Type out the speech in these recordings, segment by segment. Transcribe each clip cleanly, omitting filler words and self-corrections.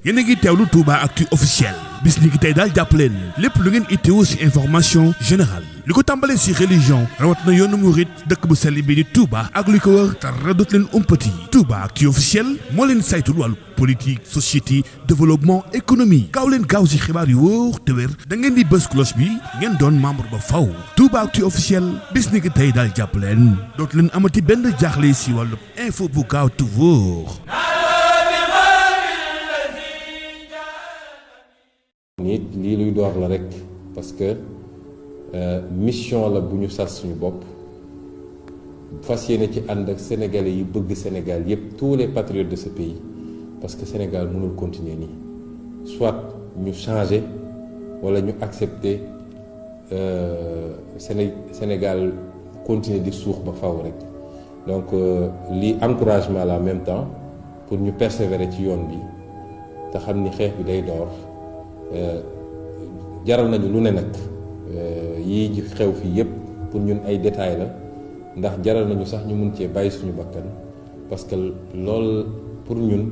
yéen a ngi teewlu Touba-Actu officiel bis ni ki tey daal jàpp leen lépp lu ngeen itteewu ci information générale li ko tàmbalee ci religion rawat na yoonu murit dëkk bu sell bi di Touba ak li ko wër dara dootu leen umpati Touba-Actu officiel moo leen saytul wàllu politique société développement économie gaaw leen gaaw ci xibaar yu wóor te wér da ngeen di bës cloche bi ngeen doon membre ba faw Touba-Actu officiel bis ni ki tey daal jàpp leen dootu leen amati benn jaaxle ci wàllu info bu gaaw te wóor. nit lii luy door la rek parce que mission la bu ñu sas suñu bopp fas yéene ci ànd ak sénégalais yi bëgg Sénégal yépp tous les patriotes de ce pays parce que Sénégal mënul continuer nii soit ñu changer wala ñu accepter Sénégal continuer di suux ba faw rek donc lii encouragement la en même temps pour ñu persévérer ci yoon bi te xam ni xeex bi day door jaral nañu lu ne nag yii ji xew fii yépp pour ñun ay détails la ndax jaral nañu sax ñu mun cee bàyyi suñu bakkan parce que lool pour ñun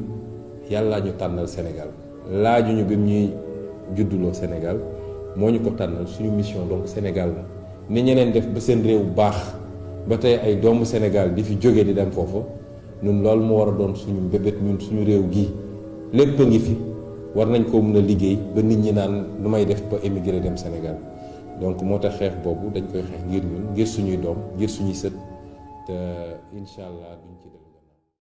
yàllaa ñu tànnal Sénégal laajuñu bi ñuy judduloo Sénégal moo ñu ko tànnal suñu mission donc Sénégal la ni ñeneen def ba seen réew baax ba tey ay doomu Sénégal di fi jóge di dem foofu ñun loolu moo war a doon suñu mbébét ñun suñu réew gii lépp a ngi fi war nañ koo mën a liggéey ba nit ñi naan lu may def ba émigré dem Sénégal donc moo tax xeex boobu dañ koy xeex ngir ñun ngir suñuy doom ngir suñuy sët te incha allah duñ ci def